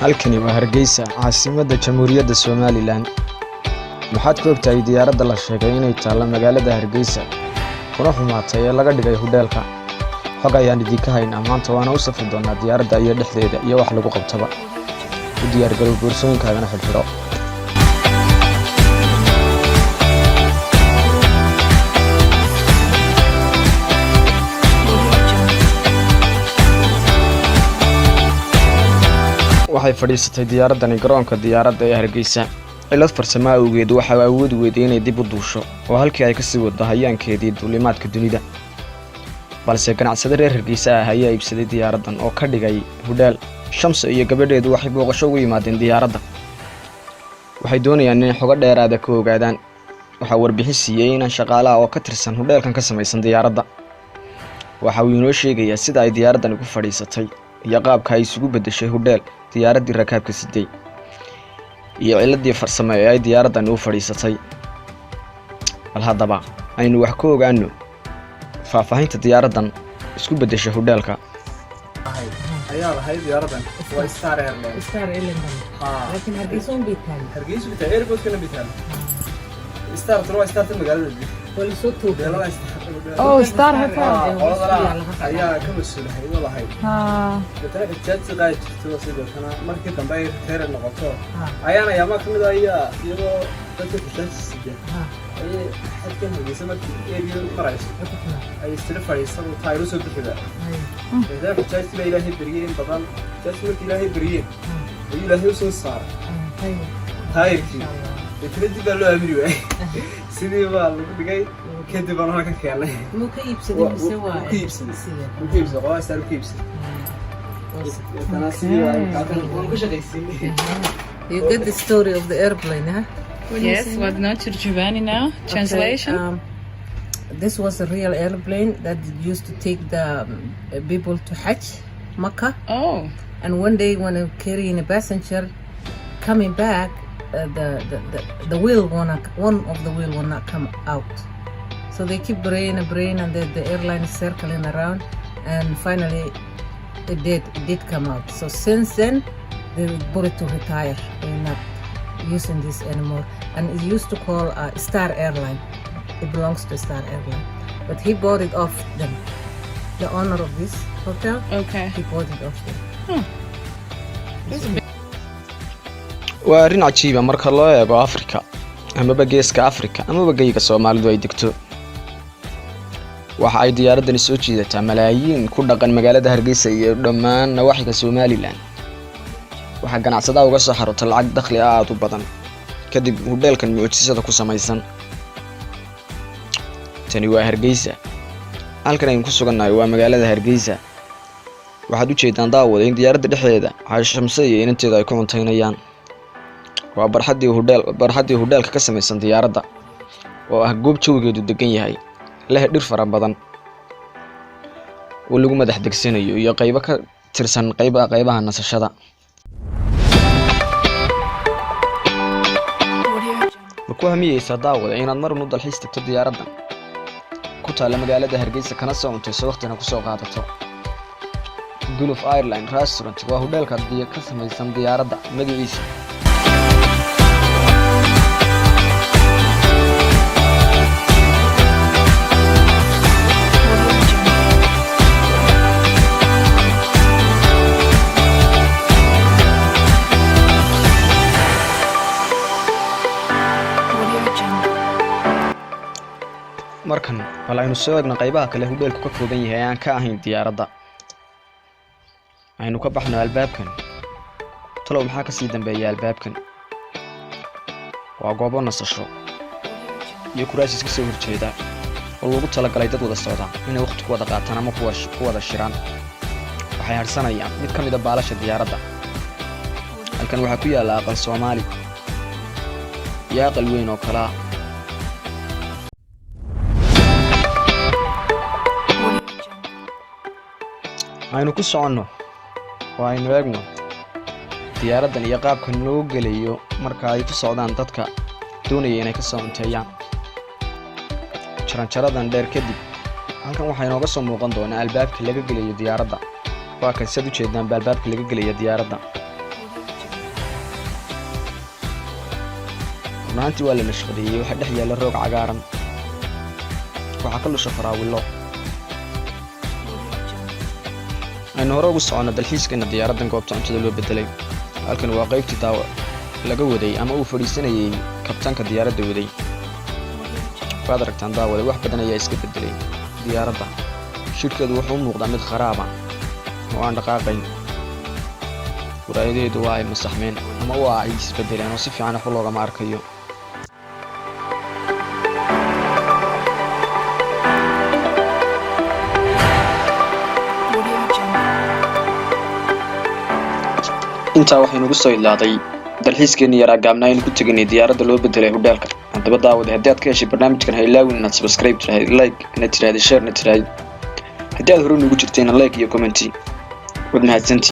Halkani waa Hargeysa, caasimadda Jamhuuriyadda Somalilan. Maxaad ka ogtahay diyaaradda la sheegay inay taallo magaalada Hargeysa kuna xumaatay ee laga dhigay hudheelka? Xog ayaan idinka haynaa maanta, waana u safri doonaa diyaaradda iyo dhexdeeda iyo wax lagu qabtaba. U diyaargarow, boorsooyinkaagana xidhxidho. Waxay fadhiisatay diyaaraddani garoonka diyaaradda ee Hargeysa. Cilad farsamo awgeed waxa awoodi weyday inay dib u duusho oo halkii ay kasii waddo hayaankeedii duulimaadka dunida. Balse ganacsade reer Hargeysa ah ayaa iibsaday diyaaraddan oo ka dhigay hudheel. Shamso iyo gabadheedu waxay booqasho ugu yimaadeen diyaaradda. Waxay doonayaan inay xogo dheeraada ka ogaadaan. Waxaa warbixin siiyey inaan shaqaalaha oo ka tirsan hudheelkan ka samaysan diyaaradda. Waxa uu inoo sheegayaa sida ay diyaaraddani ku fadhiisatay iyo qaabka ay isugu beddeshay hudheel diyaaraddii rakaabka siday iyo ciladii farsamo ee ay diyaaraddani u fadhiisatay. Bal haddaba aynu wax ka ogaano faahfaahinta diyaaraddan isku beddeshay hudheelka. Ayaa lahayd diyaaradan, waa Star Airline. Star Airline. Laakiin Hargeysa un bay taal. Hargeysa bitaa, airportkana bitaa. Star waa Starta magaalada. Waa lasoo toogay. Hoteelada Star. Oh, Star Hotel. Qolada ayaa ka mas-uulahayd oo lahayd. Deetana xujaajti qaadi jirto, sidoo markii dambe ay retired noqoto ayaan ayaama ka mid ah ayaa iyadoo dadka xujaajta sida ayay xadkan Hargeysa markii area marayso ay istiri fadhiisadu taayiro soo bixiba. Deetana xujaajti baa Ilaahay beriyey in badan. Xujaajti markii Ilaahay beriyeen ayuu Ilaahay usoo saaray taayirkii. Deetana dib baa loo aamini waayey, sidii baa lagu dhigay. Kadib baan halkan keenay. Muu ka iibsaday mise waa Wuu ka iibsaday, wuu ka iibsaday, qolada Star ka iibsaday. Deetana sidii baa halkan waan ku shaqaysiinay. You get the story of the airplane, huh? Yes, what not turjubani now? Translation. Okay, this was a real airplane that used to take the people to Hajj, Makkah. Oh. And one day when they carrying a passenger, coming back, the wheel wanna, one of the wheel will not come out. So they keep praying and praying, and the airline is circling around, and finally it did come out. So since then, they put it to retire. They're not using this anymore. And it used to call Star Airline. It belongs to Star Airline, but he bought it off them. The owner of this hotel, he bought it off them. This is big. Waa arrin cajiiba marka loo eego Afrika amaba Geeska Afrika amaba geyga Soomaalidu ay degto. Waxa ay diyaaraddani soo jiidataa malaayiin ku dhaqan magaalada Hargeysa iyo dhammaan nawaaxiga Somalilan. Waxaa ganacsadaha uga soo xarota lacag dakhli aad u badan kadib hudheelkan mucjisada ku samaysan. Tani waa Hargeysa. Halkan aynu ku sugannahay waa magaalada Hargeysa. Waxaad u jeedaan, daawada, in diyaaradda dhexdeeda Shamse iyo inanteedu ay ku cuntaynayaan. Waa barxaddii hudheel, barxaddii hudheelka ka samaysan diyaaradda, oo ah goob jawigeedu degan yahay, leh dhir fara badan oo lagu madax degsanayo iyo qaybo ka tirsan qayba qaybaha nasashada. Ma ku hamiyeysaa, daawada, inaad mar un u dalxiis tagto diyaaraddan ku taalla magaalada Hargeysa, kana soo cuntayso, waqtina kusoo qaadato? Gulf Airline Restaurant waa hudheelka ka samaysan diyaaradda magaciisa. Markan bal aynu soo eegno qaybaha kale hudheelku ka kooban yahay ee aan ka ahayn diyaaradda. Aynu ka baxno albaabkan. Talow maxaa kasii dambeeya albaabkan? Waa goobo nasasho iyo kuraas iska soo horjeeda oo loogu talagalay dad wada socda inay waqti ku wada qaataan ama ku wada shiraan. Waxay hadhsanayaan mid ka mid a baalasha diyaaradda. Halkan waxaa ku yaalla aqal Soomaali iyo aqal weyn oo kalaa. Aynu ku soconno oo aynu eegno diyaaraddan iyo qaabkan loo gelayo marka ay ku socdaan dadka doonaya inay ka soo cunteeyaan. Jaranjaradan dheer kadib, halkan waxaa inooga soo muuqan doonaa albaabka laga gelayo diyaaradda. Waa kan, siaad u jeedaan ba, albaabka laga gelaya diyaaradda. Runaantii waa la nashqadeeyey. Waxaa dhex yaalla roog cagaaran, waxaa ka lusha faraawilo. Aynu hore ugu soconno dalxiiskeena diyaaraddan goobta cuntada loo bedelay. Halkan waa qaybtii daawa laga waday ama uu fadhiisanayey kabtanka diyaaradda waday. Waad aragtaan, daawada, wax badan ayaa iska bedelay diyaaradda. Shirkeedu wuxuu u muuqdaa mid kharaaba oo aan dhaqaaqayn. Muraayadaheedu waa ay masaxmeen ama waa ay isbedeleen oo si fiican waxba loogama arkayo. Audio Jungle. Intaa waxaynugu soo idlaaday dalxiiskeenii yaraa gaabnaa aynu ku teganay diyaaradda loo bedelay hudheelka. Haddaba daawada, haddii aad ka heshay barnaamijkan, ha ilaawin inaad subscribe tirahayd, like na tiraahid, share na tiraahid. Haddii aad hore nugu jirtayna, like iyo comment. Waad mahadsantii.